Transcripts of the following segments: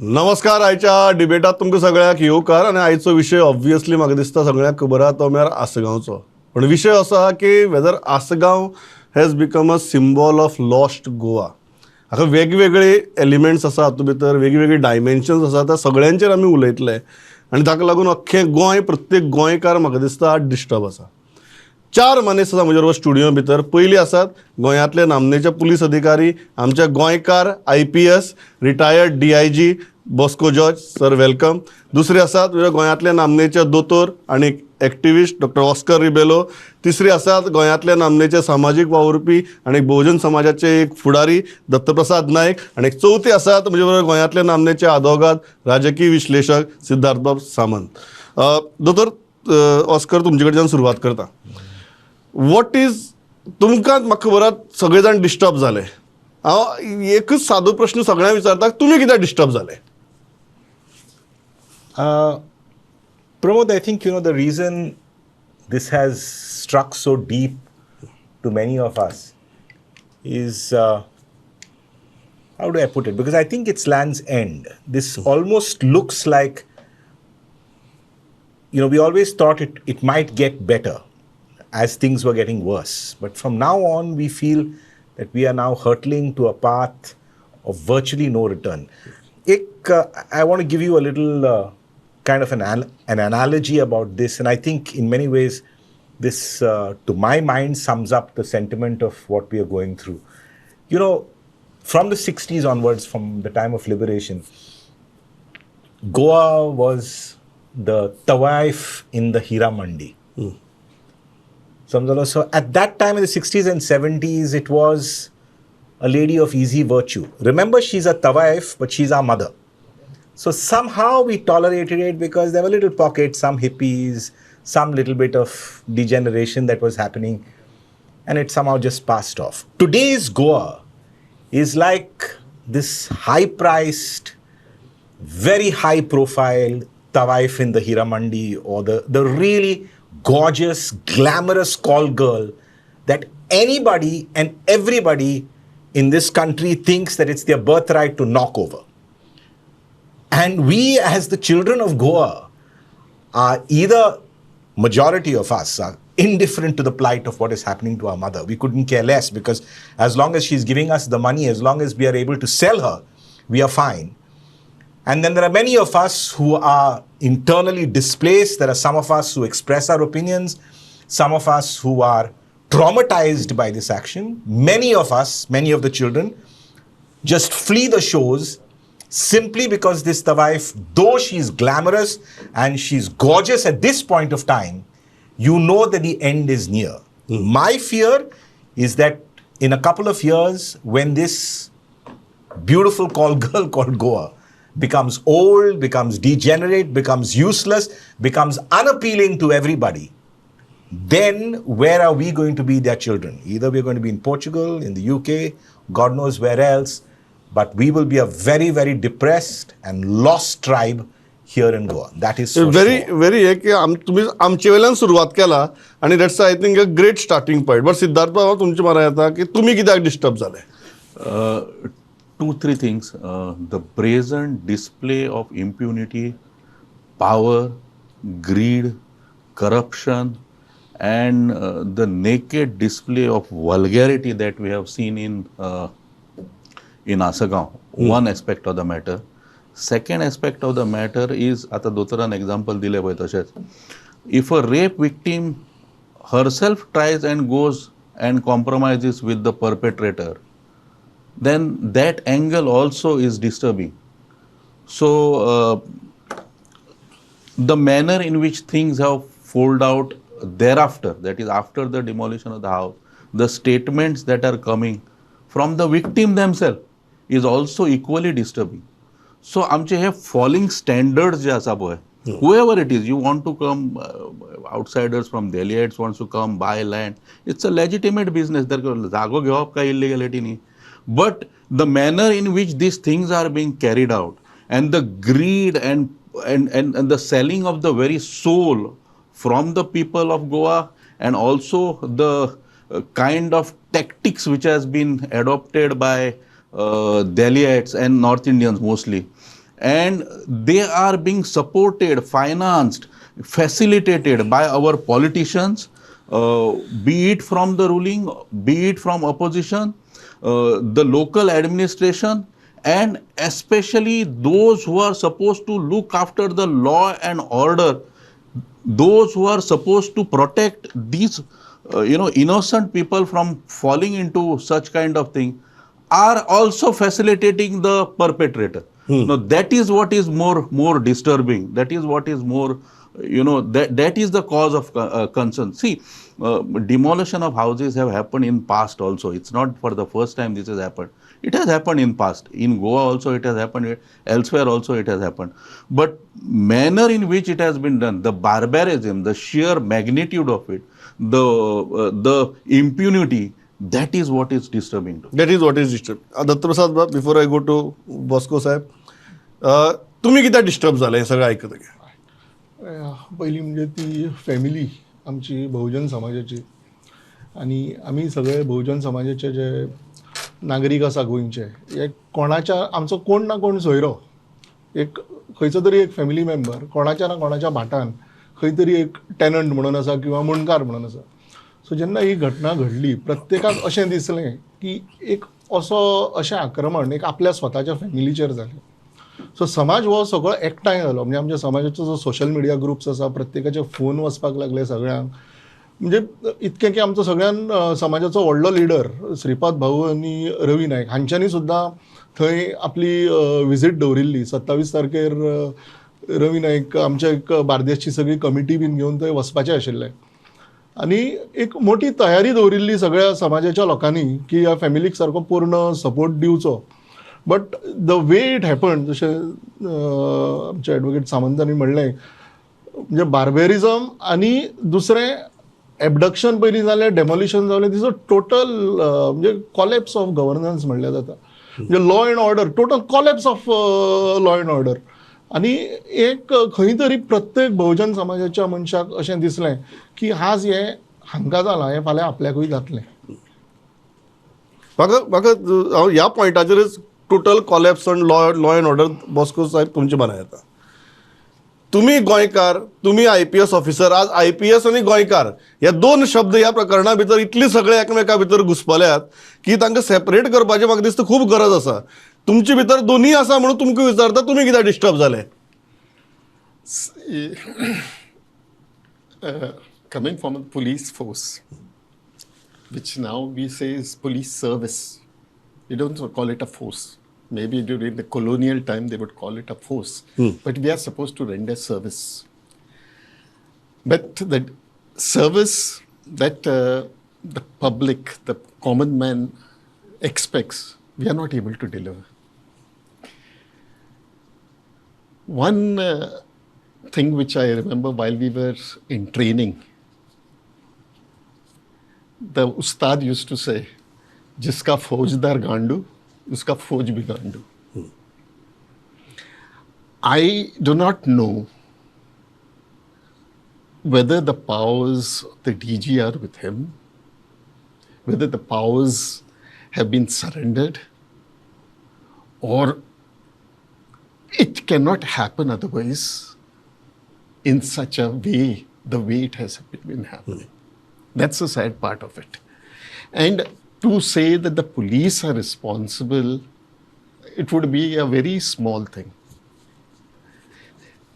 नमस्कार. आयच्या डिबेटात तुमकां सगळ्यांक येवकार आनी आयचो विशय ऑब्वियसली म्हाका दिसता सगळ्यांक खबर आहा, तो म्हळ्यार आसगांवचो. पण विशय असो आहा की whether Assagao has become a symbol of lost Goa. हाका वेगवेगळे एलिमेंट्स आसा, हातूंत भितर वेगवेगळे डायमेन्शन्स आसा, त्या सगळ्यांचेर आमी उलयतले आनी ताका लागून अख्खें गोंय, प्रत्येक गोंयकार म्हाका दिसता डिस्टर्ब आसा. चार मानेस्त आसा म्हज्या बरोबर स्टुडियो भितर. पयली आसात गोंयांतले नामनेचे पुलीस अधिकारी, आमचे गोंयकार IPS, retired DIG Bosco George sir, welcome. दुसरे आसात म्हणजे गोंयांतले नामनेचे दोतोर आनी एक्टिविस्ट डॉक्टर ऑस्कर रिबेलो. तिसरे आसात गोंयांतले नामनेचे सामाजीक वावुरपी आनी बहुजन समाजाचे एक फुडारी दत्तप्रसाद नायक आनी एक चवथे आसात म्हजे बरोबर गोंयांतले नामनेचे आदोगाद, राजकीय विश्लेशक सिद्धार्थबाब सामंत. दोतोर ऑस्कर, तुमचे कडच्यान सुरवात करता. What is तुमकां, म्हाका खबर आहा सगळे जाण डिस्टर्ब जाले. हांव एकच सादो प्रश्न सगळ्यांक विचारता, तुमी कित्याक डिस्टर्ब जाले? Pramod, I think the reason this has struck so deep to many of us is, how do I put it? Because I think it's Land's End. This almost looks like, we always thought it might get better as things were getting worse. But from now on, we feel that we are now hurtling to a path of virtually no return. I want to give you a little kind of an analogy about this, and I think in many ways, this, to my mind, sums up the sentiment of what we are going through. From the 60s onwards, from the time of liberation, Goa was the tawaif in the Hira Mandi. समजलो? So at that time in the 60s and 70s, it was a lady of easy virtue. Remember, she's a tawaif, but she's our mother. So somehow we tolerated it because there were little pockets, some hippies, some little bit of degeneration that was happening, and it somehow just passed off. Today's Goa is like this high priced, very high profile tawaif in the Hira Mandi or the really gorgeous, glamorous call girl that anybody and everybody in this country thinks that it's their birthright to knock over. And we, as the children of Goa, are either, majority of us are indifferent to the plight of what is happening to our mother. We couldn't care less because as long as she's giving us the money, as long as we are able to sell her, we are fine. And then there are many of us who are internally displaced. There are some of us who express our opinions, some of us who are traumatized by this action. Many of us, many of the children, just flee the shores simply because this tawaif, though she's glamorous and she's gorgeous at this point of time, you know that the end is near. My fear is that in a couple of years, when this beautiful call girl called Goa becomes old, becomes degenerate, becomes useless, becomes unappealing to everybody, then where are we going to be their children? Either we're going to be in Portugal, in the UK, God knows where else, but we will be a very, very depressed and lost tribe here in Goa. That is for very sure. Very हे की आम तुमी आमचे वयल्यान सुरवात केला आनी that's, I think, a great starting point. But Siddharth बाबा, तुमचे मरा येता की तुमी कित्याक डिस्टर्ब जाले? Two, three things. The brazen display of impunity, power, greed, corruption, and the naked display of vulgarity that we have seen in Assagao. One aspect of the matter. Second aspect of the matter is, आता दोतोरान example दिले पळय तशेंच, if a rape victim herself tries and goes and compromises with the perpetrator, then that angle also is disturbing. So, the manner in which things have folded out thereafter, that is, after the demolition of the house, the statements that are coming from the victim themselves is also equally disturbing. So, आमचे हे falling standards जे आसा पळय, whoever it is, you want to come, outsiders from Delhiites wants to come buy land, it's a legitimate business. There जागो घेवप काय illegality न्ही, but the manner in which these things are being carried out and the greed and the selling of the very soul from the people of Goa and also the kind of tactics which has been adopted by Delhiites and North Indians mostly. And they are being supported, financed, facilitated by our politicians, be it from the ruling, be it from opposition, the local administration, and especially those who are supposed to look after the law and order, those who are supposed to protect these innocent people from falling into such kind of thing, are also facilitating the perpetrator. Now that is what is more disturbing. That is what is more, that is the cause of concern. See, demolition of houses have happened in past also. It's not for the first time this has happened. It has happened in past. In Goa also it has happened. Elsewhere also it has happened. But manner in which it has been done, the barbarism, the sheer magnitude of it, the impunity, that is what is disturbing to me. That is what is disturb. Dattaprasad Bab, before I go to Bosco साहेब, तुमी कित्याक disturb जाले हें सगळें आयकतकीर? पयलीं म्हणजे ती family आमची बहुजन समाजाची आनी आमी सगळे बहुजन समाजाचे जे नागरीक आसा गोंयचे, हे कोणाच्या आमचो कोण ना कोण सोयरो, एक खंयचो तरी एक फॅमिली मेंबर कोणाच्या ना कोणाच्या भाटान खंय तरी एक टेनंट म्हणून आसा किंवा मुंडकार म्हणून आसा. सो जेन्ना ही घटना घडली प्रत्येकाक अशें दिसलें की एक असो अशें आक्रमण एक आपल्या स्वताच्या फॅमिलीचेर जालें. सो समाज हो सगळो एकठांय जालो. म्हणजे आमच्या समाजाचो जो सोशल मिडिया ग्रुप्स आसा प्रत्येकाचे फोन वचपाक लागले सगळ्यांक. म्हणजे इतकें की आमचो सगळ्यान समाजाचो व्हडलो लिडर श्रीपाद भाऊ आनी रवी नायक हांच्यांनी सुद्दां थंय आपली विजीट दवरिल्ली. 27 तारखेर रवी नायक आमच्या एक बार्देसची सगळी कमिटी बीन घेवन थंय वचपाचें आशिल्लें आनी एक मोठी तयारी दवरिल्ली सगळ्या समाजाच्या लोकांनी की ह्या फॅमिलीक सारको पूर्ण सपोर्ट दिवचो. But the way it happen, जशें आमचे एडवोकेट सामंतांनी म्हणलें, म्हणजे बार्बेरिजम आनी दुसरें एबडक्शन पयलीं जालें, डेमोलिशन जालें, तिचो टोटल म्हणजे कॉलेप्स ऑफ गव्हर्नन्स म्हणल्यार जाता. म्हणजे law and order, total collapse of law and order. आनी एक खंय तरी प्रत्येक बहुजन समाजाच्या मनशाक अशें दिसलें की आज हें हांकां जालां, हें फाल्यां आपल्याकूय जातलें. म्हाका म्हाका हांव ह्या पॉयंटाचेरच total collapse on law and order Bosco साहेब तुमचे मनां येता. तुमी गोंयकार, तुमी IPS officer, आज IPS आनी गोंयकार हे दोन शब्द ह्या प्रकरणा भितर इतली सगळे एकामेका भितर घुसपल्यात की तांकां सेपरेट करपाची म्हाका दिसता खूब गरज आसा. तुमचे भितर दोनूय आसा म्हणून तुमकां विचारता, तुमी कित्याक डिस्टर्ब जाले? Coming from a police force, which now we say is police service, we don't call it a force. Maybe during the colonial time they would call it a force, but we are supposed to render service. But the service that the public, the common man expects, we are not able to deliver. One thing which I remember while we were in training, the ustad used to say, jiska faujdar gandu, uska fauj bhi gandu. I do not know whether the powers of the DG are with him, whether the powers have been surrendered, or it cannot happen otherwise in such a way, the way it has been happening. That's the sad part of it. And to say that the police are responsible, it would be a very small thing.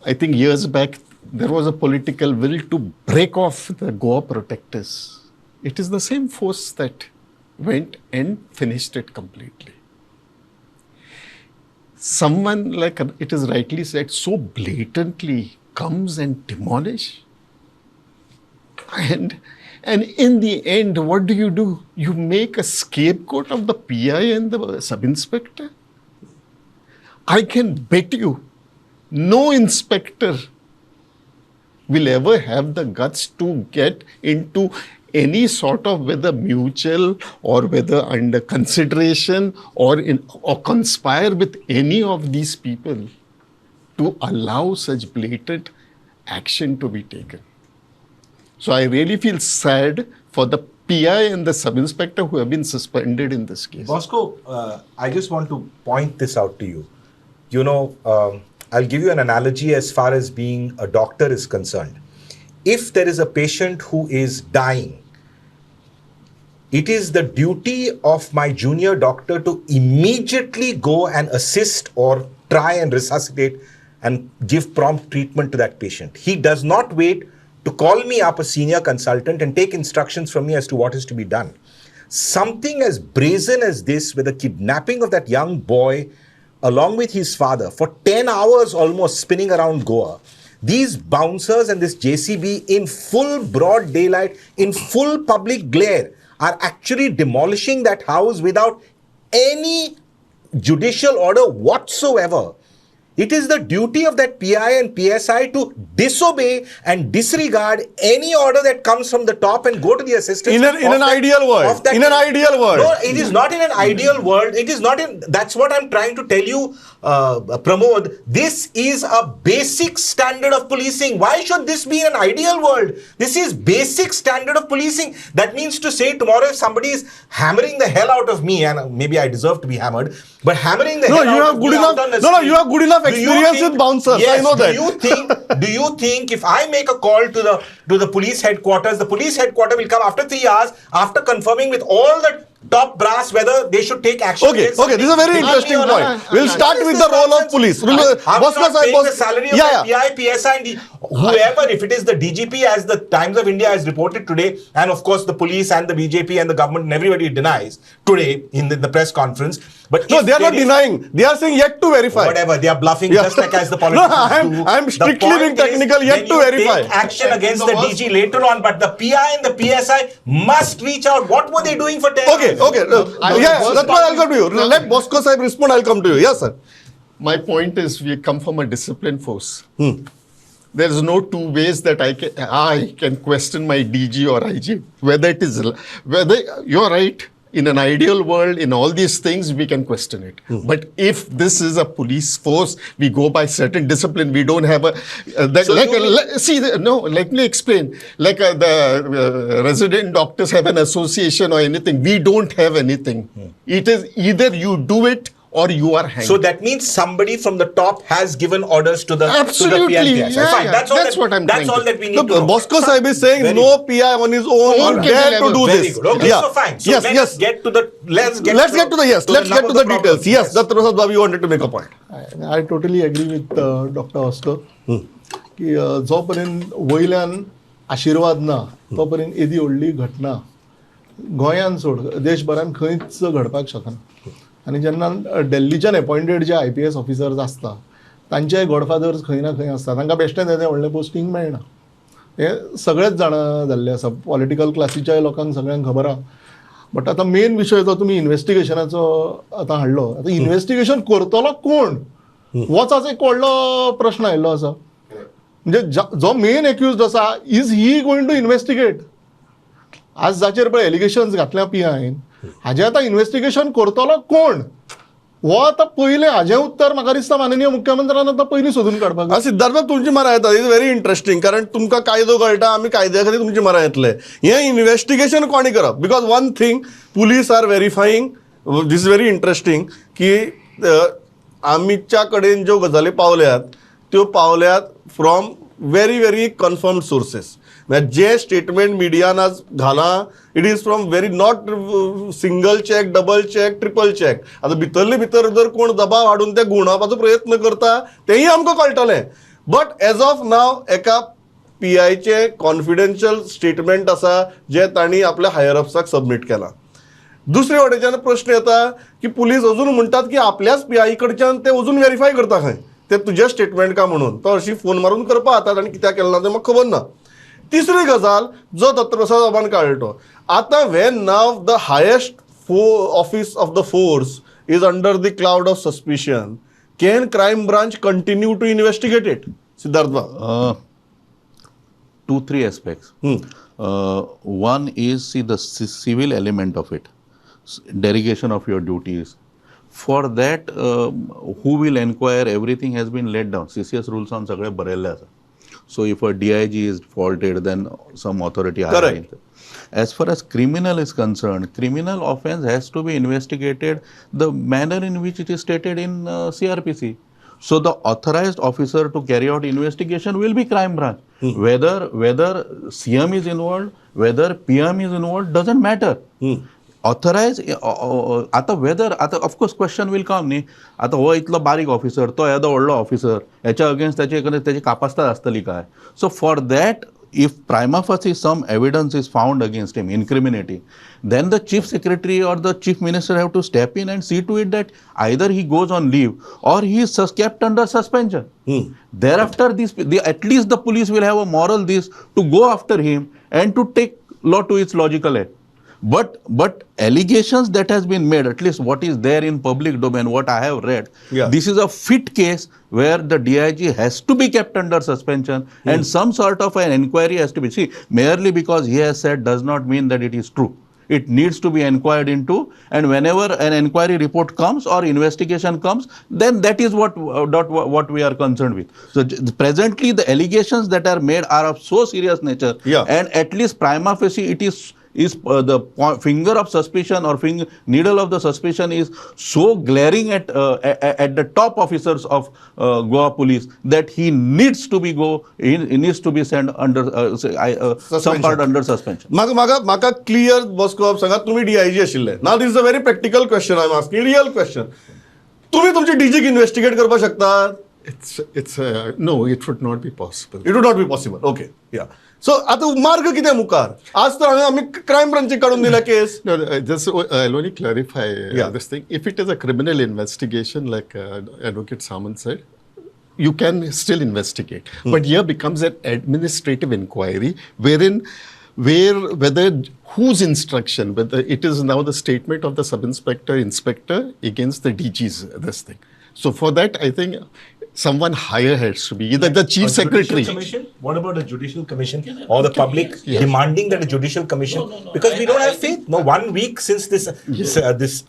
I think years back, there was a political will to break off the Goa protectors. It is the same force that went and finished it completely. Someone, like it is rightly said, so blatantly comes and demolish. And in the end, what do? You make a scapegoat of the PI and the sub-inspector? I can bet you, no inspector will ever have the guts to get into any sort of, whether mutual or whether under consideration or conspire with any of these people to allow such blatant action to be taken. So I really feel sad for the PI and the sub-inspector who have been suspended in this case. Bosco, I just want to point this out to you. You know, I'll give you an analogy as far as being a doctor is concerned. If there is a patient who is dying, it is the duty of my junior doctor to immediately go and assist or try and resuscitate and give prompt treatment to that patient. He does not wait to call me up, a senior consultant, and take instructions from me as to what is to be done. Something as brazen as this, with the kidnapping of that young boy along with his father for 10 hours almost spinning around Goa, these bouncers and this JCB in full broad daylight, in full public glare, are actually demolishing that house without any judicial order whatsoever. It is the duty of that PI and PSI to disobey and disregard any order that comes from the top and go to the assistance. In an ideal world. In an ideal world. No, it is not in an ideal world. It is not in... That's what I'm trying to tell you, Pramod. This is a basic standard of policing. Why should this be an ideal world? This is basic standard of policing. That means to say tomorrow if somebody is hammering the hell out of me, and maybe I deserve to be hammered, but hammering the hell out of me out on the street... No, you have good enough experience with bouncers. Yes, I know that. Do you think if I make a call to the police headquarters, the police headquarters will come after 3 hours after confirming with all the top brass whether they should take action? Okay, okay, this is a very interesting point. We'll start with the role of police. I'm not paying the salary of the PI, PSI and whoever, if it is the DGP, as the Times of India has reported today, and of course the police and the BJP and the government and everybody denies today in the press conference. But no, they are not denying. They are saying yet to verify. Whatever, they are bluffing just like as the politicians do. I'm strictly being technical, yet to verify. Take action against the DG later on, but the PI and the PSI must reach out. What were they doing for 10 Okay, okay. Yeah, that's why I'll come to you. Let Bosco Sahib respond, I'll come to you. Yes, sir. My point is, we come from a disciplined force. There is no two ways that I can question my DG or IG. Whether it is, whether you're right, in an ideal world, in all these things, we can question it. But if this is a police force, we go by certain discipline. We don't have a... let me explain. Like the resident doctors have an association or anything. We don't have anything. It is either you do it or you are hanged. So that means somebody from the top has given orders to the Absolutely. To the PI. Yeah, fine. yeah. That's what I'm That's all that we need to know. Bosco Sahib is saying Very no PI on his own dare to do Very this. Good. Okay, yeah. So fine. So yes, let's yes. get to the let's get to the details. Yes, Dr. Prasad Babu, you wanted to make a point. I totally agree with Dr. Oscar. की जोपर्यंत वयल्यान आशिर्वाद ना तोपर्यंत येदी व्हडली घटना गोंयान सोड देशभरान खंयच घडपाक शकना. आनी जेन्ना दिल्लीच्यान अपॉयंटेड जे IPS officers आसता तांचे गॉडफादर्स खंय ना खंय आसता, तांकां बेश्टें तें व्हडलें पोस्टींग मेळना. हें सगळेच जाणा जाल्लें आसा, पॉलिटिकल क्लासीच्याय लोकांक सगळ्यांक खबर आहा. बट आतां मेन विशय जो तुमी इन्वेस्टिगेशनाचो आतां हाडलो, आतां इन्वेस्टिगेशन करतलो कोण होच आज एक व्हडलो प्रश्न आयिल्लो आसा. म्हणजे जो मेन एक्युज्ड आसा, is he going to investigate? आज जाचेर पळय एलिगेशन्स घातल्या PI हाजें आतां इन्वेस्टिगेशन करतलो कोण हो आतां पयलें हाजें उत्तर म्हाका दिसता माननीय मुख्यमंत्र्यान आतां पयलीं सोदून काडपाक. सिद्धार्थ तुमची मारा येता, is very interesting, कारण तुमकां कायदो कळटा, आमी कायद्या खातीर तुमची मारा येतले. हें इन्वेस्टिगेशन कोणी करप? Because one thing police are verifying, this is very interesting की आमच्या कडेन ज्यो गजाली पावल्यात त्यो पावल्यात from very very confirmed sources. म्हळ्यार जे स्टेटमेंट मिडियान आज घालां it is from very not single check, double check, triple check. आतां भितरले भितर जर कोण दबाव हाडून ते गुणावपाचो प्रयत्न करता तेंय आमकां कळटलें. बट एज ऑफ नाव एका PIचें कॉन्फिडेन्शियल स्टेटमेंट आसा जें तांणी आपल्या हायर अप्साक सबमीट केलां. दुसरे वटेच्यान प्रश्न येता की पुलीस अजून म्हणटात की आपल्याच PI कडच्यान ते अजून वेरीफाय करता खंय ते तुजें स्टेटमेंट का म्हणून, तो हरशीं फोन मारून करपा जातात आनी कित्याक केलें ना तें म्हाका खबर ना. तिसरी गजाल जो दत्तप्रसाद बाबान काडलो, आतां when now the highest office of the force is under the cloud of suspicion, can crime branch continue to investigate it? Siddharth Bab. 2-3 aspects. One is, see, the civil element of it, derogation of your duties. For that, who will inquire, everything has been laid down. CCS rules on सगळे बरयल्ले आसा. So if a DIG is faulted, then some authority. Correct. As far as criminal is concerned, criminal offense has to be investigated the manner in which it is stated in CRPC. So the authorized officer to carry out investigation will be crime branch. Whether CM is involved, whether PM is involved, doesn't matter. Authorise आतां weather आतां of course question will come न्ही, आतां हो इतलो बारीक officer, तो येदो व्हडलो ऑफिसर, हेच्या अगेन्स्ट ताचे तेची कापास्ताद आसतली काय? So for that, if prima facie some evidence is found against him incriminating, then the chief secretary or the chief minister have to step in and see to it that either he goes on leave or he is kept under suspension. Thereafter, at least the police will have a moral this to go after him and to take law to its logical end. But allegations that has been made, at least what is there in public domain, what I have read, this is a fit case where the DIG has to be kept under suspension and some sort of an inquiry has to be. See, merely because he has said does not mean that it is true. It needs to be inquired into, and whenever an inquiry report comes or investigation comes, then that is what we are concerned with. So presently the allegations that are made are of so serious nature, and at least prima facie it is the finger of suspicion or needle of the suspicion is so glaring at the top officers of Goa police that he needs to be he needs to be sent under some part under suspension. म्हाका clear Bosco सांगा, तुम्ही DIG आशिल्ले. Now this is a very practical question I am asking, real question. तुम्ही तुमची डीजीक investigate करपाक शकता? It's no, it would not be possible. It would not be possible. Okay, yeah. So आता मार्ग कितें मुखार? आज तर आम्ही क्रायम ब्रांचीक काडून दिला case. No, just I'll only clarify this thing. If it is a criminal investigation, like Advocate Samant said, you can still investigate. But here becomes an administrative inquiry wherein whether whose instruction, whether it is now the statement of the sub-inspector, inspector against the DG's, this thing. So for that, I think someone higher has to be, either the chief secretary. Commission? What about a judicial commission or the public demanding that a judicial commission? No. Because we don't have faith. No, 1 week since this this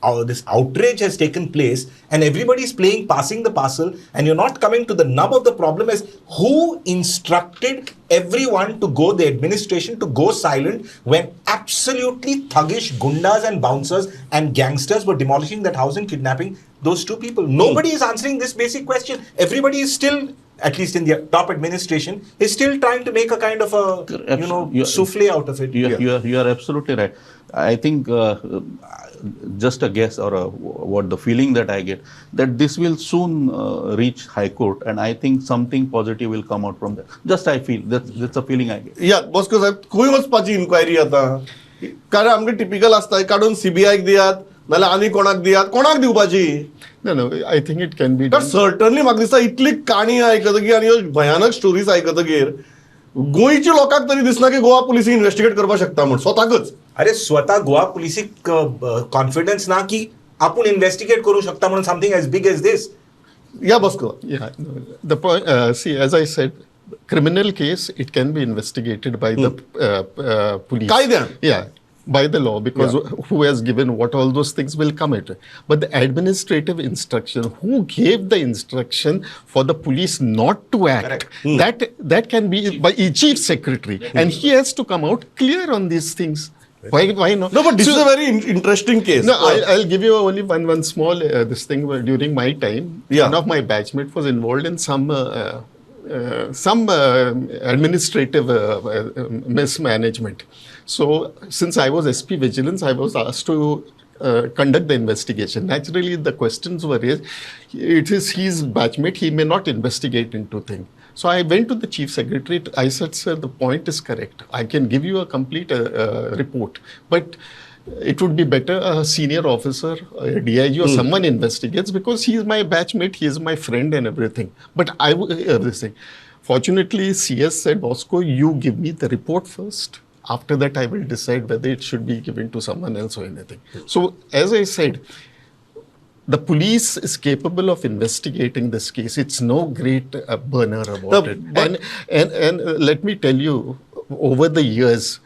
outrage has taken place, and everybody is playing passing the parcel, and you're not coming to the nub of the problem as who instructed everyone to go, the administration to go silent when absolutely thuggish gundas and bouncers and gangsters were demolishing that house and kidnapping those two people. Nobody is answering this basic question. Everybody is still, at least in the top administration, is still trying to make a kind of a, souffle out of it. You are absolutely right. I think just a guess or what the feeling that I get, that this will soon reach High Court, and I think something positive will come out from that. Just I feel, that's a feeling I get. Yeah, Bosco saheb, खंय वचपाची enquiry आता? कारण आमगे typical आसता, काडून सीबीआयक दियात, नाल्यार आनी कोणाक दियात, कोणाक दिवपाची? No, I think it can be done. Certainly म्हाका दिसता इतली काणी आयकतकीर आनी ह्यो भयानक स्टोरीज आयकतकीर गोंयच्या लोकांक तरी दिसना की गोवा पुलिसी इन्व्हेस्टिगेट करपाक शकता म्हूण स्वताकच. अरे स्वता गोवा पुलिसीक कॉन्फिडन्स ना की आपूण इन्व्हेस्टिगेट करू शकता म्हणून something as big as this. Yeah Bosco. Yeah, the point, see, as I said, criminal case, it can be investigated by the police. कायद्यान. Yeah. By the law, because who has given what, all those things will come at it. But the administrative instruction, who gave the instruction for the police not to act, that can be by chief secretary. And he has to come out clear on these things. Why not? No, but this is a very interesting case. No, I'll give you only one small this thing. During my time, one of my batchmates was involved in some administrative mismanagement. So, since I was SP Vigilance, I was asked to conduct the investigation. Naturally, the questions were raised. It is his batchmate, he may not investigate into things. So, I went to the Chief Secretary. I said, sir, the point is correct. I can give you a complete report, but it would be better a senior officer, a DIG or someone investigates, because he is my batchmate, he is my friend and everything. But I would, this thing. Fortunately, CS said, Bosco, you give me the report first. After that, I will decide whether it should be given to someone else or anything. So, as I said, the police is capable of investigating this case. It's no great burner about it. And let me tell you, over the years,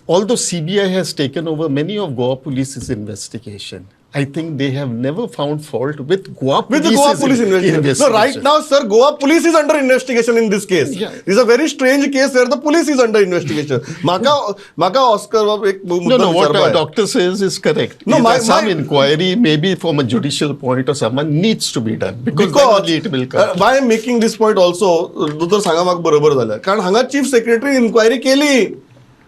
although CBI has taken over many of Goa Police's investigation, I think they have never found fault with Goa With the Goa police investigation. No, right now, sir, Goa police is under investigation in this case. Yeah. This is a very strange case where the police is under investigation. Maka, Maka Oscar, एक No, मुद्दा no, what विचारपा the doctor says is correct. No, Either some inquiry, maybe from a judicial point or someone, needs to be done. Because then only it will come. Why am making this point also, दोतोर सांगा म्हाका बरोबर जाल्यार, कारण हांगा chief secretary enquiry केली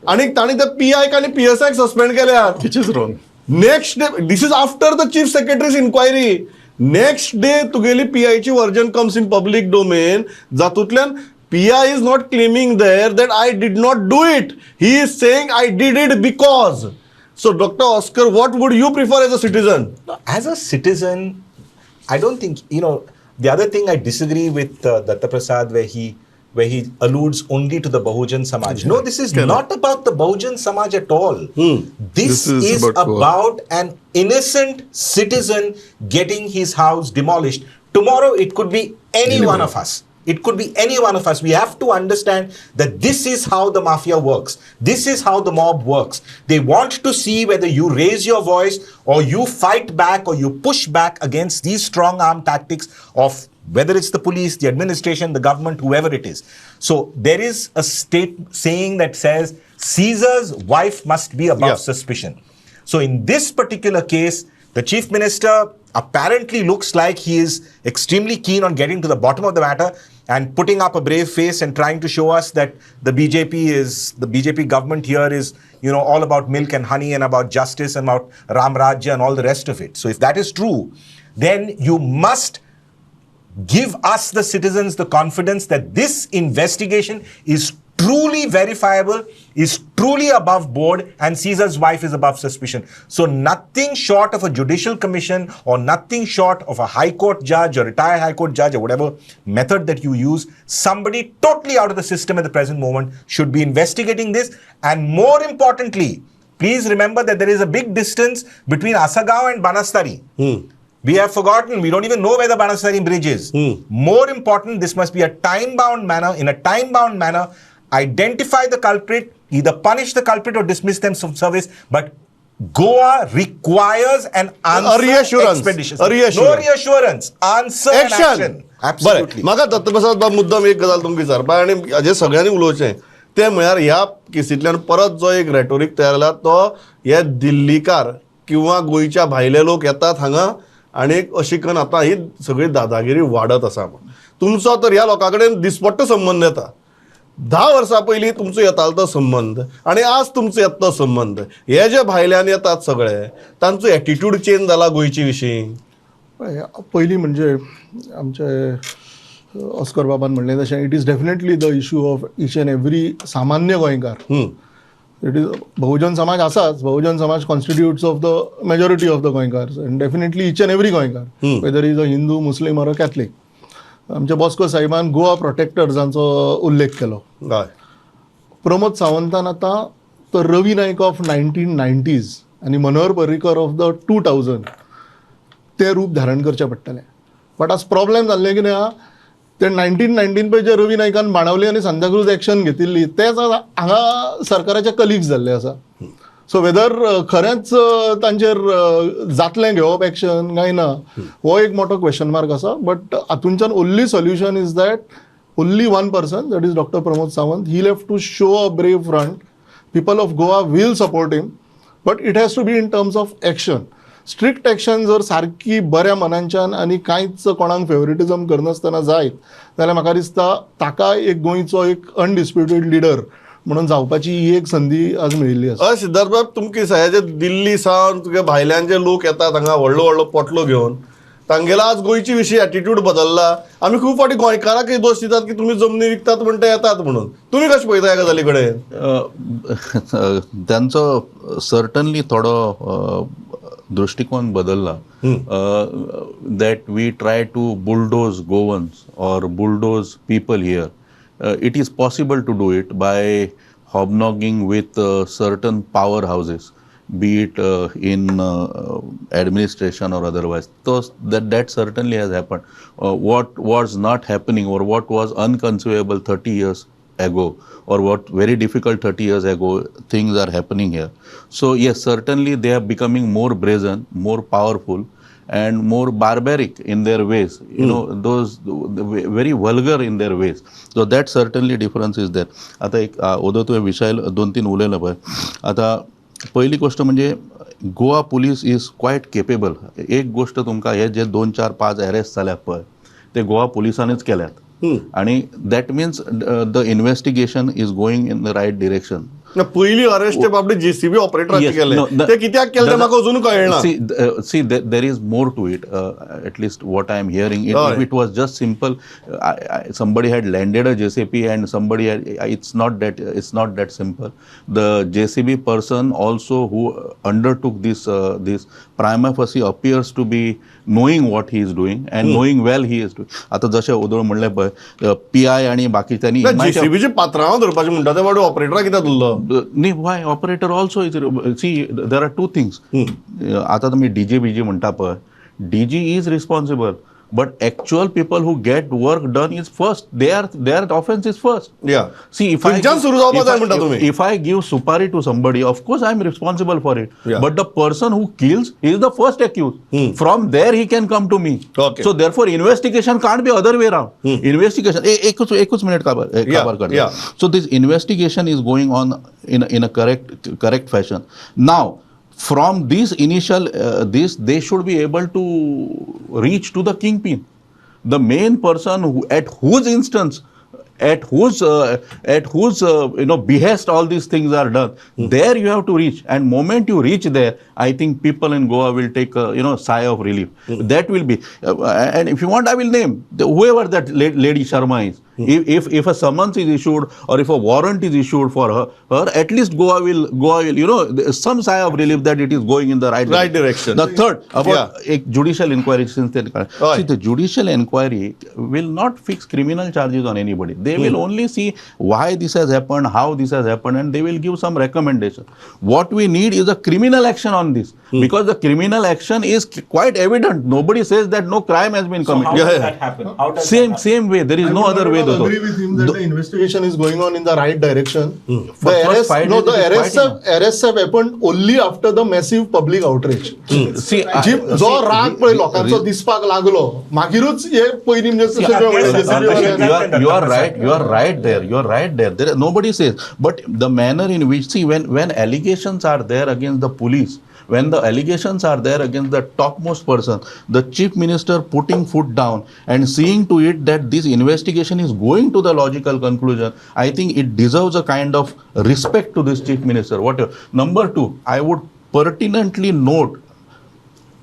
आनी तांणी त्या पी आयक आनी पी एस आयक सस्पेंड केल्यात. Which is wrong. Next day, this is after the chief secretary's inquiry. Next day तुगेली पी आयची version comes in public domain, जातूंतल्यान PI is not claiming there that I did not do it. He is saying I did it because. So Doctor Oscar, what would you prefer as a citizen? No, as a citizen, I don't think, you know, the other thing I disagree with Datta Prasad where he alludes only to the Bahujan Samaj. No, this is not about the Bahujan Samaj at all. This This is is about an innocent citizen getting his house demolished. Tomorrow, it could be any one of us. It could be any one of us. We have to understand that this is how the mafia works. This is how the mob works. They want to see whether you raise your voice or you fight back or you push back against these strong arm tactics of whether it's the police, the administration, the government, whoever it is. So there is a state saying that says Caesar's wife must be above suspicion. So in this particular case, the chief minister apparently looks like he is extremely keen on getting to the bottom of the matter and putting up a brave face and trying to show us that the BJP government here is, all about milk and honey and about justice and about Ram Rajya and all the rest of it. So if that is true, then you must give us, the citizens, the confidence that this investigation is truly verifiable, is truly above board, and Caesar's wife is above suspicion. So nothing short of a judicial commission or nothing short of a high court judge or retired high court judge or whatever method that you use, somebody totally out of the system at the present moment should be investigating this. And more importantly, please remember that there is a big distance between Asagao and Banastari. We have forgotten. We don't even know where the Banastari bridge is. More important, this must be a time-bound manner. In a time-bound manner, identify the culprit, either punish the culprit or dismiss them from service. But Goa requires an answer A reassurance. expeditious. A reassurance. No reassurance. Answer and action. Action. Absolutely. बरें, म्हाका दत्तप्रसाद बाब मुद्दम एक गजाल तुमकां विचारपा आनी हाजेर सगळ्यांनी उलोवचें तें म्हळ्यार ह्या केसींतल्यान परत जो एक रेटोरीक तयार जाला तो हे दिल्लीकार किंवा गोंयच्या भायले लोक येतात हांगा आनी अशी करून आतां ही सगळी दादागिरी वाडत आसा म्हूण. तुमचो तर ह्या लोकां कडेन दिसपट्टो संबंद येता. 10 वर्सां पयलीं तुमचो येतालो तो संबंद आनी आज तुमचो येता तो संबंद, हे जे भायल्यान येतात सगळे तांचो एटिट्यूड चेंज जाला गोंयचे विशीं. पळय, पयलीं म्हणजे आमचे ऑस्कर बाबान म्हणलें तशें, it is definitely the issue of each and every सामान्य गोंयकार. It is Bahujan Samaj आसाच. Bahujan Samaj constitutes of the majority of the Goenkar and definitely each and every Goenkar, whether is a Hindu, Muslim or a Catholic. आमच्या Bosco साहेबान Goa प्रोटेक्टर्सांचो उल्लेख केलो. प्रमोद सावंतान आतां तो Ravi Naik of 1990s आनी Manohar Parrikar of the 2000 तें रूप धारण करचें पडटलें. बट आज प्रॉब्लेम जाल्लें कितें आहा, ते 1919 पळय जे रवी नायकान बाणावली आनी सांताक्रूज एक्शन घेतिल्ली तेच आज हांगा सरकाराचे कलिग्स जाल्ले आसा. सो वेदर खरेंच तांचेर जातलें घेवप एक्शन काय ना, हो एक मोठो क्वेश्चन मार्क आसा. बट हातूंच्यान only solution is that only one person, that is Doctor Pramod Sawant, he have to show a brave front. People of Goa will support him, but it has to be in terms of action, strict action. जर सारकी बऱ्या मनांच्यान आनी कांयच कोणाक फेवरेटिजम करनासतना जायत जाल्यार म्हाका दिसता ताका एक गोंयचो एक अनडिस्प्युटेड लिडर म्हणून जावपाची ही एक संदी आज मेळिल्ली आसा. हय सिद्धार्थ बाब, तुमकां दिसता जे दिल्ली सावन तुगे भायल्यान जे लोक येतात हांगा व्हडलो व्हडलो पोटलो घेवन, तांगेलो आज गोंयचे विशीं एटिट्यूड बदल्ला. आमी खूब फावटी गोंयकारांकय दोश दितात की तुमी जमनी विकतात म्हण ते येतात म्हणून. तुमी कशें पळयता ह्या गजाली कडेन? त्यांचो सर्टनली थोडो दृष्टिकोन बदलला, that we try to bulldoze Goans or bulldoze people here. It is possible to do it by hobnobbing with certain power houses, be it in administration or otherwise. So that certainly has happened. What was not happening or what was unconceivable 30 years ago or what very difficult 30 years ago things are happening here. So yes, certainly they are becoming more brazen, more powerful and more barbaric in their ways, you know, those very vulgar in their ways. So that certainly difference is there. आता एक ओदो तुवें विशय दोन तीन उलयलो पळय. आतां पयली गोश्ट म्हणजे Goa police is quite capable. एक गोश्ट तुमकां हे जे 2, 4, 5 अरेस्ट जाल्यात पळय ते गोवा पुलिसांनीच केल्यात आणि that means the investigation is going in the right direction. पयली अरेस्ट ते बाबडे जेसीबी ऑपरेटराचे केले, ते कित्याक केले ते म्हाका अजून कळना. See, there is more to it, at least what I am hearing. If it was just simple, somebody had landed a JCB and somebody had, it's not that simple. The JCB person also who undertook this this prima facie appears to be knowing what he is doing and knowing well he is doing. आतां जशें ओदोळ म्हणलें पळय, P I आनी बाकी त्यांनी जेसीबीचे पात्रांव धरपाचें म्हणटा ते बाबडे ऑपरेटराक कित्याक धरलो? न्ही, why operator also is, see there are two things. आतां तुमी डीजी बीजी म्हणटा पळय, DG is responsible, but actual people who get work done is first, their offence is first. See, if I if I give supari to somebody, of course I am responsible for it, but the person who kills is the first accused. From there he can come to me. So therefore investigation can't be other way round. Investigation एकूच minute काबार करता. So this investigation is going on in a correct fashion. Now from this initial this they should be able to reach to the kingpin, the main person who, at whose instance, at whose you know behest all these things are done. There you have to reach, and moment you reach there, I think people in Goa will take a, you know, sigh of relief. That will be, and if you want, I will name whoever that lady Sharma is. If a summons is issued or if a warrant is issued for her, at least Goa will, you know, some sigh of relief that it is going in the right direction. The third, about a judicial inquiry, since then, see, the judicial inquiry will not fix criminal charges on anybody. They will only see why this has happened, how this has happened, and they will give some recommendation. What we need is a criminal action on this, because the criminal action is quite evident. Nobody says that no crime has been committed. So how does that happen? How does that happen? Same way. There is no other way. I agree with him that the investigation is going on in the right direction. The arrests have happened only after the massive public outrage. See, जो राग पळय लोकांचो दिसपाक लागलो, मागीरूच हे पयलीं म्हणजे you are right. You are right there. You are right there. There nobody says, but the manner in which, see, when allegations are there against the police, when the allegations are there against the topmost person, the chief minister putting foot down and seeing to it that this investigation is going to the logical conclusion, I think it deserves a kind of respect to this chief minister. Whatever. Number two, I would pertinently note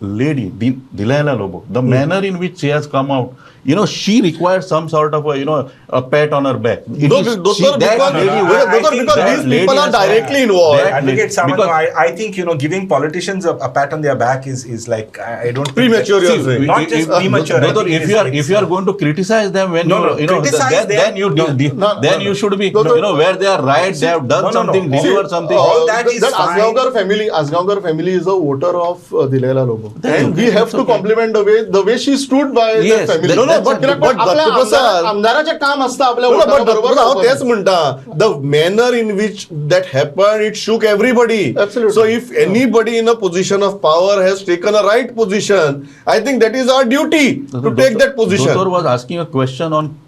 lady Delilah Lobo, the manner in which she has come out, you know, she requires some sort of a, you know, a pat on her back. No, because these people are directly involved. Advocate Samant, I think, you know, giving politicians a pat on their back is like, I don't think premature. That, see, not just premature. If you are going to criticize them when then you should be, you know, where they are right, they have done something, delivered something. All that is fine. Azgaonkar family is a voter of Delilah Lobo. And we have to compliment the way she stood by the family. No, but आमदाराचें काम आसता आपल्या हांव तेच म्हणटा, the manner in which that happened, it shook everybody. So if anybody in a position of power has taken a right position, I think that is our duty to take that position. Doctor was asking a question on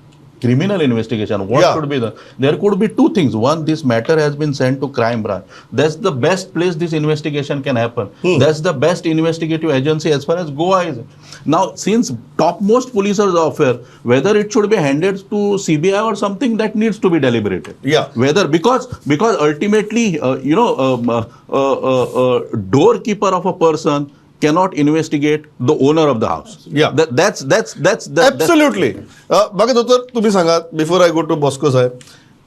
criminal investigation. What should be done? There could be two things. One, this matter has been sent to crime branch. That's the best place this investigation can happen. That's the best investigative agency as far as Goa is. Now, since topmost police affair, whether it should be handed to CBI or something, that needs to be deliberated. Yeah. Whether because ultimately, doorkeeper of a person cannot investigate the owner of the house. Yeah. That's absolutely. बाकी दोतोर तुम्ही सांगा, before I go to Bosco साहेब,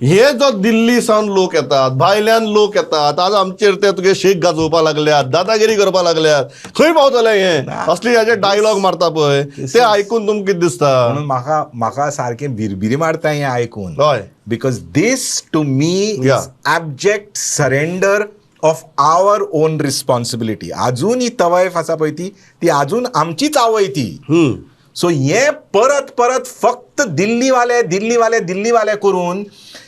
हे जो दिल्ली सावन लोक येतात, भायल्यान लोक येतात, आज आमचेर ते तुगे शेक गाजोवपाक लागल्यात, दादागिरी करपाक लागल्यात, खंय पावतले हे असले हेजे डायलॉग मारता पळय, ते आयकून तुमकां कितें दिसता? म्हणून म्हाका म्हाका सारकें भिरभिरी मारता हें आयकून. हय. Because this to me is abject surrender of our own responsibility. अजून ही तवायफ आसा पळय ती अजून आमचीच आवय ती. सो हे परत परत फक्त दिल्लीवाले दिल्लीवाले दिल्लीवाले करून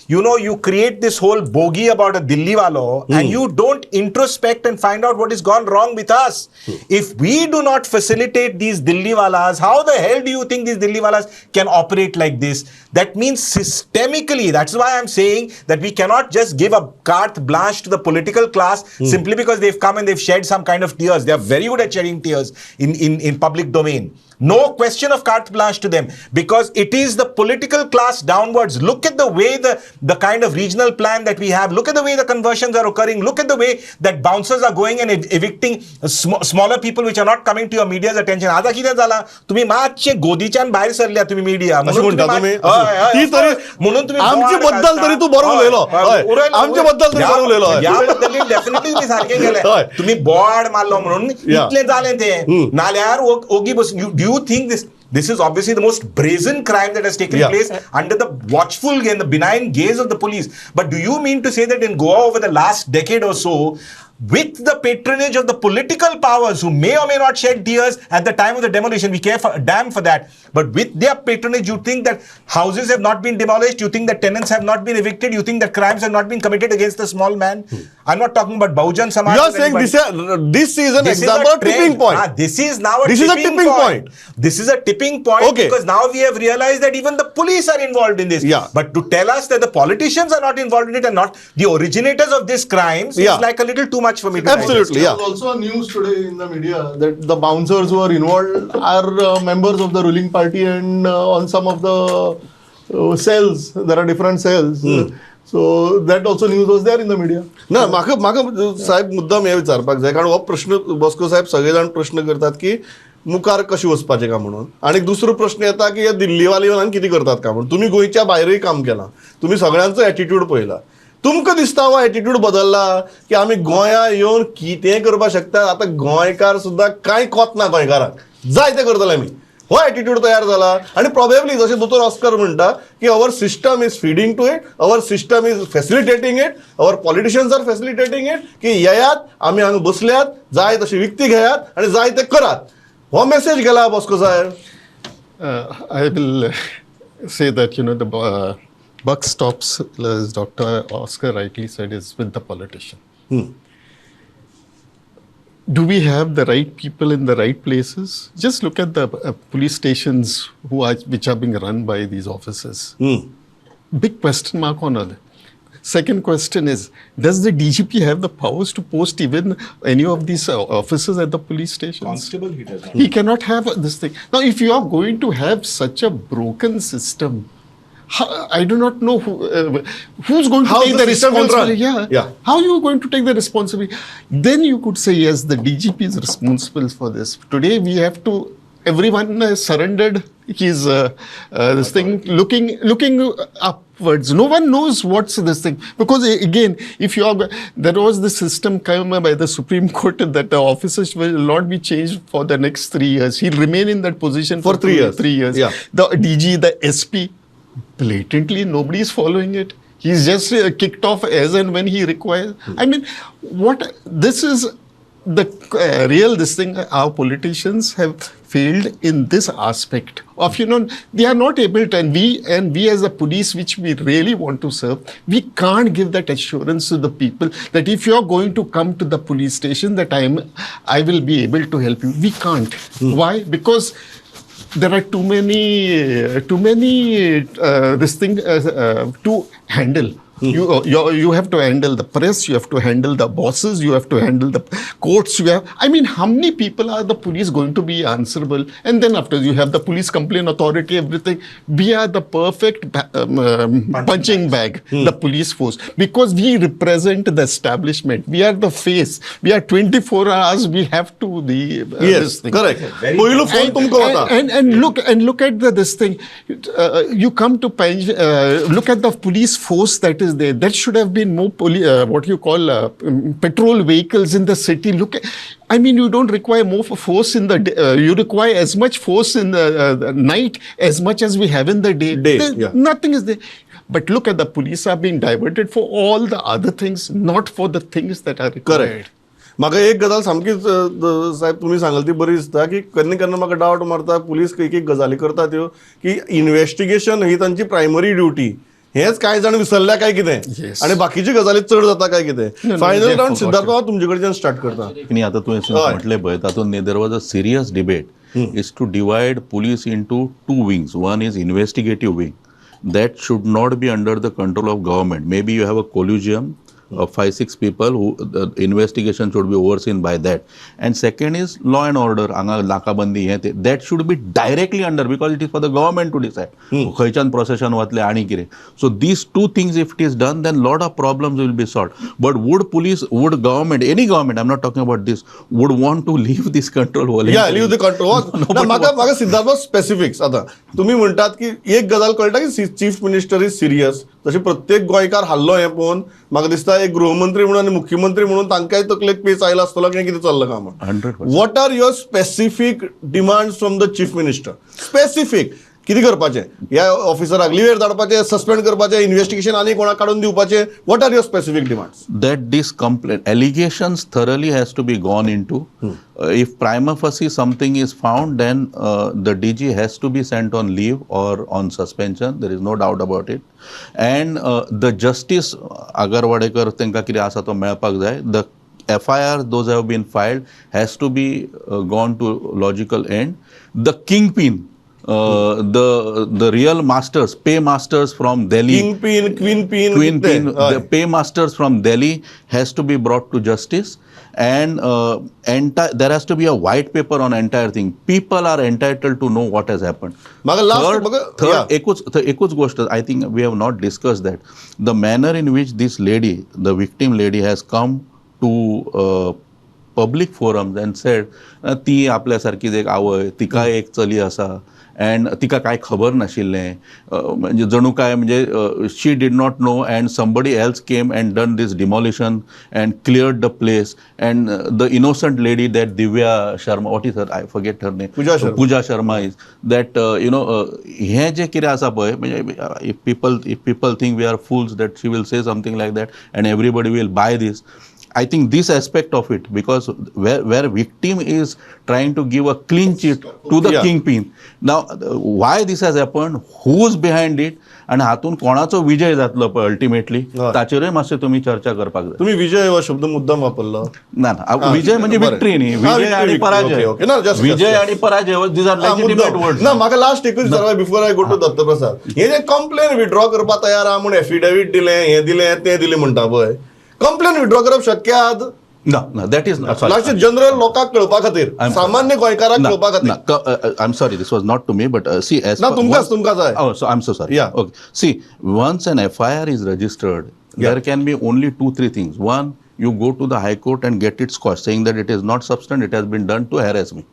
You know, you create this whole bogey about a Dilliwalo and you don't introspect and find out what has gone wrong with us. If we do not facilitate these Dilliwalas, how the hell do you think these Dilliwalas can operate like this? That means systemically, that's why I'm saying that we cannot just give a carte blanche to the political class simply because they've come and they've shed some kind of tears. They are very good at shedding tears in public domain. No question of carte blanche to them, because it is the political class downwards. Look at the way the kind of regional plan that we have. Look at the way the conversions are occurring. Look at the way that bouncers are going and evicting smaller people which are not coming to your media's attention. आता कितें जाला, तुम्ही मातशे गोदीच्यान भायर सरल्या तुम्ही media. अशें म्हणटा तुमी? ती तरी म्हणून तुम्ही आमचे बोवाळ बद्दल घालता. तरी तूं बरो उलयलो. हय, हय. आमचे बद्दल तरी बरो उलयलो. हय. ह्या बद्दल डेफिनेटली तुम्ही सारखे केले. हय. तुम्ही बोवाळ मारलो म्हणून इतलें जालें तें. नाल्यार ओगी बस. Do you think this is obviously the most brazen crime that has taken place under the watchful and the benign gaze of the police? But do you mean to say that in Goa over the last decade or so, with the patronage of the political powers who may or may not shed tears at the time of the demolition, we care for damn for that, but with their patronage, you think that houses have not been demolished, you think that tenants have not been evicted, you think that crimes have not been committed against the small man? I'm not talking about Bahujan Samaj. You are or saying anybody. this is an This is example a of tipping trend. point. This is now a This is a tipping tipping point. point. This is a tipping point because now we have realized that even the police are involved in this. But to tell us that the politicians are not involved in it and not the originators of these crimes is like a little too much for me to digest. Absolutely, yeah. There was also a news today in the media that the bouncers who are involved are members of the ruling party and on some of the cells, there are different cells. So that also news was there in the media. ना, म्हाका म्हाका साहेब मुद्दाम हें विचारपाक जाय, कारण हो प्रश्न बॉस्को साहेब सगळे जाण प्रश्न करतात की मुखार कशें वचपाचें काय म्हणून. आनी दुसरो प्रश्न येता की हे दिल्लीवाले येवन कितें करतात काय म्हणून. तुमी गोंयच्या भायरूय काम केलां, तुमी सगळ्यांचो एटिट्यूड पळयला, तुमकां दिसता हो एटिट्यूड बदलला की आमी गोंया येवन कितेंय करपाक शकता, आतां गोंयकार सुद्दां कांय कोत ना, गोंयकारांक जाय तें करतले आमी, हो एटिट्यूड तयार जाला. आनी प्रोबेबली जशें दोतोर ऑस्कर म्हणटा की our system is feeding to it, our system is facilitating it, our politicians are facilitating it, की येयात आमी हांगा बसल्यात, जाय तशी विकती घेयात आनी जाय ते करात. हो मेसेज गेला बॉस्को साहेब. I will say that, you know, the buck stops, as Dr. Oscar rightly said, is with the politician. Do we have the right people in the right places? Just look at the police stations which are being run by these officers. Big question mark on it. Second question is, does the DGP have the powers to post even any of these officers at the police stations? Constable, he does not. He cannot have this thing. Now, if you are going to have such a broken system, how, I do not know who's going to How take the the system will run. responsibility. Yeah. Yeah. How are you going to take the responsibility? Then you could say, yes, the DGP is responsible for this. Today, we have to, everyone has surrendered his this thing, looking upwards. No one knows what's this thing. Because again, if you are, there was the system come by the Supreme Court that the officers will not be changed for the next 3 years. He'll remain in that position For 3 years. 3 years. Yeah. The DG, the SP, blatantly nobody is following it. He's just kicked off as and when he requires. I mean, what this is the real this thing, our politicians have failed in this aspect of, you know, they are not able to, and we as the police, which we really want to serve, we can't give that assurance to the people that if you are going to come to the police station, that I will be able to help you. We can't. Why? Because there are too many this thing to handle. You have to handle the press, you have to handle the bosses, you have to handle the courts. You have, I mean, how many people are the police going to be answerable? And then after you have the police complaint authority, everything. We are the perfect punching bag, the police force, because we represent the establishment. We are the face. We are 24 hours. We have to be yes, this thing. Correct. And look at this thing. You come to look at the police force that is there. That should have been more what you call patrol vehicles in the city. Look, at, I mean, you don't require more force in the day. You require as much force in the night as much as we have in the day. Yeah. Nothing is there. But look at the police are being diverted for all the other things, not for the things that are required. Correct. म्हाका एक गजाल सामकीच साहेब तुमी सांगल ती बरी दिसता की केन्ना केन्ना म्हाका डावट मारता पुलीस एक एक गजाली करता त्यो की इन्वेस्टिगेशन ही तांची प्रायमरी ड्युटी. हेच कांय जाण विसरल्या काय कितें आनी बाकीची गजाली चड जाता काय कितें. फायनल रावंड सिद्धार्थ बाबा तुमचे कडच्यान स्टार्ट करता. न्ही, आतां तुवें म्हटलें पळय तातूंत there was a serious debate is to divide police into two wings. One is investigative wing that should not be under the control of government. Maybe you have a collegium of 5-6 people who the investigation should be overseen by that. And second is law and order, hanga nakabandi हे ते, that should be directly under, because it is for the government to decide खंयच्यान procession वतले आनी कितें. So these two things if it is done then lot of problems will be solved. But would police, would government, any government, I am not talking about this, would want to leave this control? Yeah, leave the control. म्हाका म्हाका Siddharth specifics. आतां तुमी म्हणटात की एक गजाल कळटा की चीफ मिनिस्टर is serious, तशें प्रत्येक गोंयकार हाल्लो हें पळोवन म्हाका दिसता एक गृहमंत्री म्हणून आनी मुख्यमंत्री म्हणून तांकांय तकलेक पेच आयला आसतलो की कितें चल्लां काय म्हणून. 100%. What are your specific demands from the chief minister? Specific कितें करपाचें? ह्या ऑफिसराक लिवेर धाडपाचें, सस्पेंड करपाचें, इन्व्हेस्टिगेशन आनी कोणाक काडून दिवपाचें? What are your specific demands? That this complaint allegations thoroughly has to be gone into. If prima facie something is found, then the DG has to be sent on leave or on suspension. There is no doubt about it. And the justice Agarwadekar तेंका कितें आसा तो मेळपाक जाय. The FIR those have been filed has to be gone to logical end. The kingpin, the real masters, pay masters from Delhi, kingpin, queen pin, queen pin, the pay masters from Delhi has to be brought to justice. And there has to be a white paper on entire thing. People are entitled to know what has happened. Third, एकूच गोष्ट, I think we have not discussed that. The manner in which this lady, the victim lady, has come to public forums and said, ती आपल्यासारकीच एक आवय, तिका एक चली आसा and तिका कांय खबर नाशिल्लें, म्हणजे जणू काय म्हणजे she did not know and somebody else came and done this demolition and cleared the place and the innocent lady that Divya Sharma, what is her, I forget her name, Pooja Sharma is that you know, हें जें कितें आसा पळय, म्हणजे if people think we are fools that she will say something like that and everybody will buy this. I think this aspect of it, because where victim is trying to give a clean chit to the kingpin. Now, why this has happened, who's behind it, and हातून कोणाचो विजय जातलो पळय ultimately, ताचेरूय मातशें तुमी चर्चा करपाक जाय. तुमी विजय हो शब्द मुद्दाम वापरलो ना? ना, विजय म्हणजे विक्ट्री न्ही, विजय आनी पराजय, विजय आनी पराजय these are legitimate words. ना, म्हाका लास्ट एकूच विचारपा before I go to Dattaprasad, हे जे कंप्लेन विड्रॉ करपाक तयार आहा म्हूण एफिडेवीट दिलें, हें दिलें, तें दिलें म्हणटा पळय, कंप्लेन विड्रॉ करप शक्य आहा? ना, ना, that is not. Last general लोकांक कळपा खातीर, सामान्य गोंयकारांक कळपा खातीर. I am sorry, this was not to me, but see as ना, तुमकांच तुमकां जाय. Oh, so I am so sorry. Okay, see, once an FIR is registered, there can be only 2-3 things. One, you go to the High Court and get it squashed, saying that it is not substance, it has been done to harass me.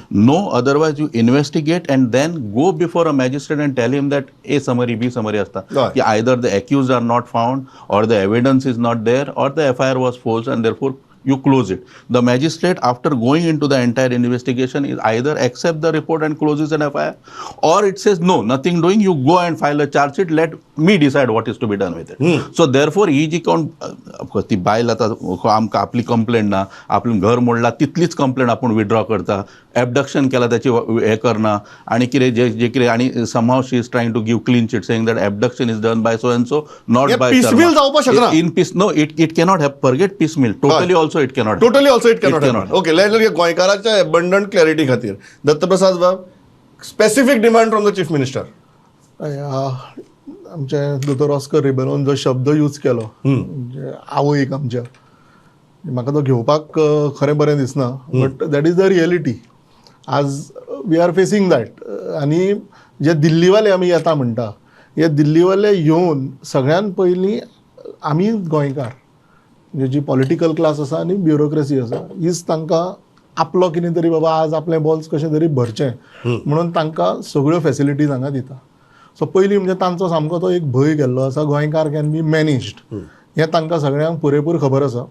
No, otherwise you investigate and then go before a magistrate and tell him that A summary, B summary asta. Ki either the accused are not found, or the evidence is not there, or the FIR was false, and therefore you close it. The magistrate, after going into the entire investigation, is either accept the report and closes an FIR, or it says no, nothing doing, you go and file a charge sheet, let me decide what is to be done with it. So therefore, ही जी कोण, of course ती बायल आतां आमकां आपली complaint ना, आपली घर मोडला तितलीच कंप्लेंट आपूण विड्रॉ करता, एबडक्शन केला त्याची हे करना आनी कितें जे जे कितें, आनी somehow she is trying to give clean chit saying that abduction is done by so and so, not by piecemeal जावपाक शकना. In peace, no, it cannot have, forget piecemeal, totally also it cannot. Totally also it cannot. Okay, let गोंयकाराच्या abundant clarity खातीर दत्तप्रसाद बाब, specific demand from the chief minister. आमचे दोतोर Oscar रिबेलोन जो शब्द use केलो म्हणजे आवयक आमच्या, म्हाका तो घेवपाक खरें बरें दिसना, but that is the reality. आज we are facing that. आनी जे दिल्लीवाले आमी येता म्हणटा, हे दिल्लीवाले येवन सगळ्यान पयलीं आमी गोंयकार, म्हणजे जी पॉलिटिकल क्लास आसा आनी ब्युरोक्रेसी आसा, हीच तांकां आपलो कितें तरी बाबा आज आपलें बॉल्स कशें तरी भरचें म्हणून तांकां सगळ्यो फेसिलिटीज हांगा दिता. सो पयलीं म्हणजे तांचो सामको तो एक भंय गेल्लो आसा, गोंयकार can be managed, हें तांकां सगळ्यांक पुरेपूर खबर आसा.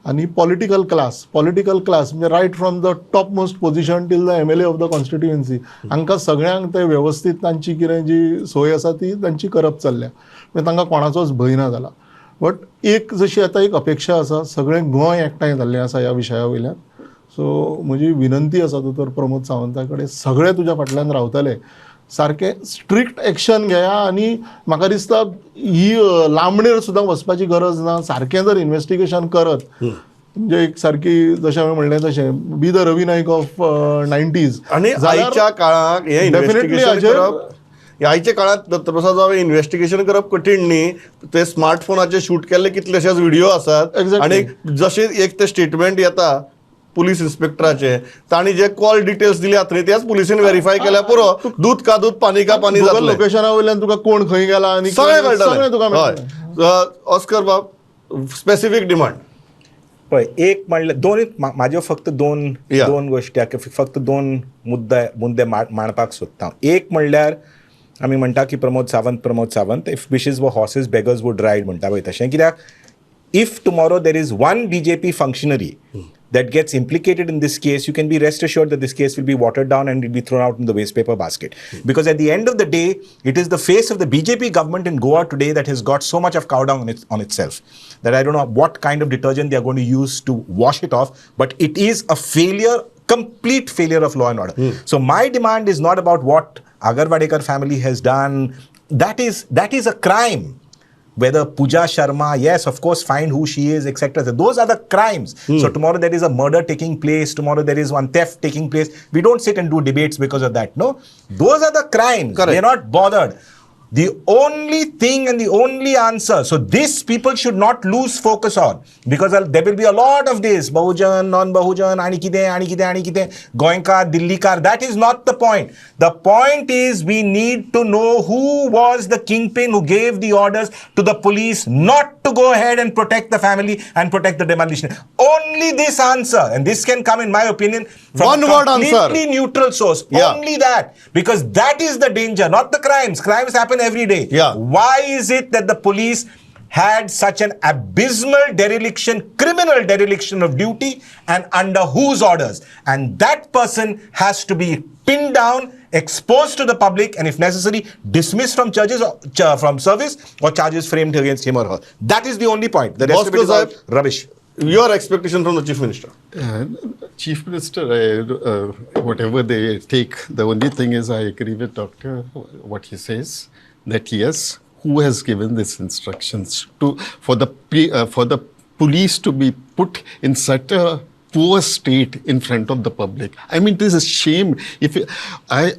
आनी पॉलिटिकल क्लास म्हणजे right from the top most position till the MLA of the constituency, हांकां सगळ्यांक ते वेवस्थीत तांची कितें जी सोय आसा ती तांची करप चल्ल्या, म्हणजे तांकां कोणाचोच भंय ना जाला. बट एक जशी आतां एक अपेक्षा आसा, सगळें गोंय एकठांय जाल्लें आसा ह्या विशया वयल्यान. सो म्हजी विनंती आसा दोतोर प्रमोद सावंता कडेन, सगळे तुज्या फाटल्यान रावतले, सारकें स्ट्रिक्ट एक्शन घेया आनी म्हाका दिसता ही लांबणेर सुद्दां वचपाची गरज ना. सारकें जर इन्वेस्टिगेशन करत म्हणजे एक सारकी, जशें हांवें म्हणलें तशें, be the Ravi Naik of 90s. आणि आयच्या काळाक हे Definitely investigation हाजेर करप, हे आयच्या काळात दत्तप्रसाद बाब, इन्व्हेस्टिगेशन करप कठीण न्ही. ते स्मार्टफोनाचेर शूट केल्ले कितलेशेच व्हिडिओ आसात. आणि जशे एक ते स्टेटमेंट येता पुलीस इन्स्पेक्टराचे, तांणी जे कॉल डिटेल्स दिल्यात न्ही, तेच पुलिसेन व्हेरीफाय केल्यार पुरो, दूध का दूध, पानी का पानी गुगल जातलें. लोकेशना वयल्यान तुका कोण खंय गेला आनी सगळें सगळें कळटलें. तुका मेळटलें. हय, ऑस्कर बाब, स्पेसिफीक डिमांड. पळय, एक म्हणल्यार दोन म्हाज्यो फक्त दोन दोन गोश्टी आहा, फक्त दोन मुद्दे मांडपाक सोदता हांव. एक म्हणल्यार आमी म्हणटा की Pramod Sawant, Pramod Sawant, if wishes were horses, beggars would ride म्हणटा पळय तशें. कित्याक if tomorrow there is one BJP functionary that gets implicated in this case, you can be rest assured that this case will be watered down and will be thrown out in the waste paper basket. Because at the end of the day, it is the face of the BJP government in Goa today that has got so much of cow dung on itself that I don't know what kind of detergent they are going to use to wash it off, but it is a failure, complete failure of law and order. So my demand is not about what Agarwadekar family has done. That is a crime. Whether Pooja Sharma, yes, of course, find who she is, etc. Those are the crimes. So tomorrow there is a murder taking place, tomorrow there is one theft taking place. We don't sit and do debates because of that. No, those are the crimes. They're not bothered. The only thing and the only answer, so this people should not lose focus on, because there will be a lot of this, Bahujan, non-Bahujan, आणि कितें, आणि कितें, आणि कितें, Goenkar, Dillikar, that is not the point. The point is we need to know who was the kingpin who gave the orders to the police not to go ahead and protect the family and protect the demolition. Only this answer, and this can come, in my opinion, from One a word answer. completely neutral source. Only that, because that is the danger, not the crimes. Crimes happen every day. Why is it that the police had such an abysmal dereliction, criminal dereliction of duty, and under whose orders? And that person has to be pinned down, exposed to the public, and if necessary, dismissed from charges or, from service or charges framed against him or her. That is the only point. The rest of it is all Bosco rubbish. Your expectation from the Chief Minister? Chief Minister, whatever they take, the only thing is I agree with Doctor what he says, that yes, who has given these instructions to for the police to be put in such a poor state in front of the public. I mean, this is shame. If I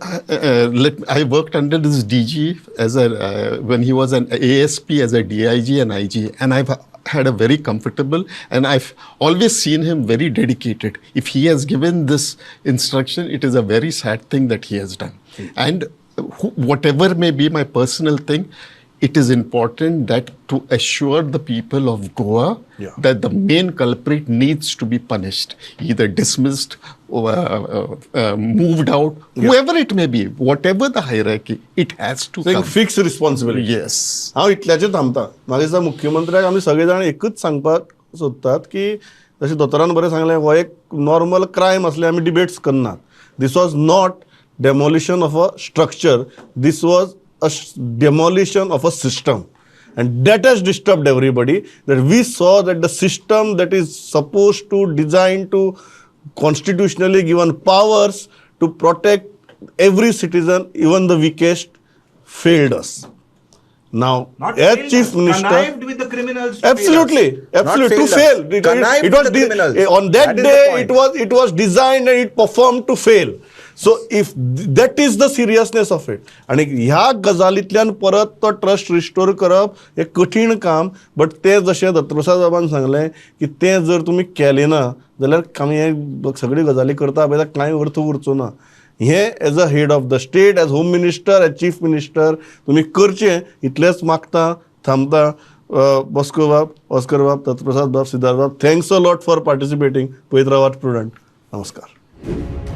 let I worked under this DG as a when he was an ASP, as a DIG and IG, and I've had a very comfortable, and I've always seen him very dedicated. If he has given this instruction, it is a very sad thing that he has done. And whatever may be my personal thing, it is important that to assure the people of Goa that the main culprit needs to be punished, either dismissed or moved out, whoever it may be, whatever the hierarchy, it has to come. Fix responsibility. Yes. हांव इतल्याचेर थांबता. म्हाका दिसता मुख्यमंत्र्याक आमी सगळे जाण एकूच सांगपाक सोदतात की जशें दोतोरान बरें सांगलें, हो एक नॉर्मल क्रायम आसले आमी डिबेट्स करनात. This was not demolition of a structure, this was a demolition of a system, and that has disturbed everybody, that we saw that the system that is supposed to design to constitutionally given powers to protect every citizen, even the weakest, failed us. Now, Not as failed Chief us, Minister, connived with the criminals to fail absolutely, us. Not absolutely, to failed us. fail. Connived It with was the criminals. On that That is the day, point. it was designed and it performed to fail. So if that is the seriousness of it, आनी ह्या गजालींतल्यान परत तो trust restore करप हें कठीण काम. But तें जशें दत्तप्रसाद बाबान सांगलें की तें जर तुमी केलें ना जाल्यार आमी हे सगळी गजाली करता पळय कांय अर्थ उरचो ना. हें as a head of the state, as home minister, as chief minister तुमी करचें इतलेंच मागता, थांबता. बॉस्को बाब, ऑस्कर बाब, दत्तप्रसाद बाब, सिद्धार्थ बाब, thanks a lot for participating. पळयत रावात प्रुडंट. नमस्कार.